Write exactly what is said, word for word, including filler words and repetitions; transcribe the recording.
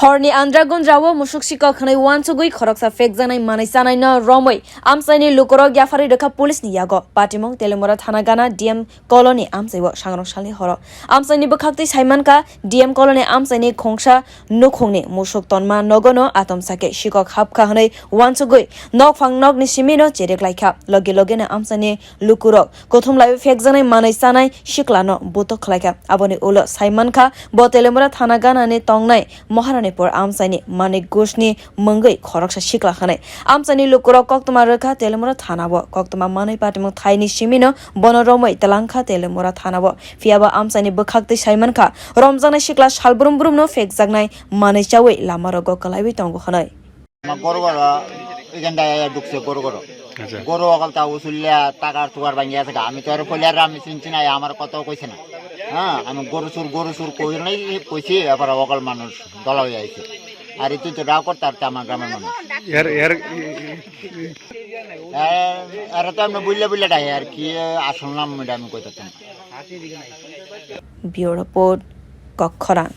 Horni andra gundrao musuk sikok hwnwi uansugwi khoroksa phekjaknai manwi chanaino romwi amchaini lukurok yapharwi rwkha police ni yago. Patimung Telemura thana gana D M colony amchaio sangrong salni horo. Amchaini bwkhaktwi saimankha D M colony amchaini khongsa nukhungni musuk tonma nogono atomsa khe sikok hapkha hwnwi uansugwi nokphang nokni simino cherek laikha. Loge logeno amchaini lukurok kothom laiwi phekjaknai manwi chanai siklano butok khlaikha. Aboni ulo saimankha bo Telemura thana ganani tongnai Maharanipur amchaini Manik Ghoshni mungwi khoroksa sikla hwnwi. Amchaini lukurok koktwma rwkha Telemura thanao. Koktwma manwi patimung thaini simino bono romwi twlangkha Telemura thanao. Phiyaba amchaini bwkhaktwi saimankha romjaknai sikla salbrum brumno phekjaknai manwi chawi lamarogo kwlaiwi tongo hwnwi. Ama goro goro, igenda ya dukse goro goro. Acha. Goro okol ta usulia takar tukar bangi ase ga. Ami to aro poliar ram sin sin ai amar koto koise na. Ha, ami goro sur, goro sur koi nai koise, apara okol manush dola oi aise. Ari tu to da kor tar tama gama manush. Yar, yar, Eh, aro to amne bulle bulle dai ar ki, asol nam mi dami koi tatam. Bureau Report, Kokkhorang.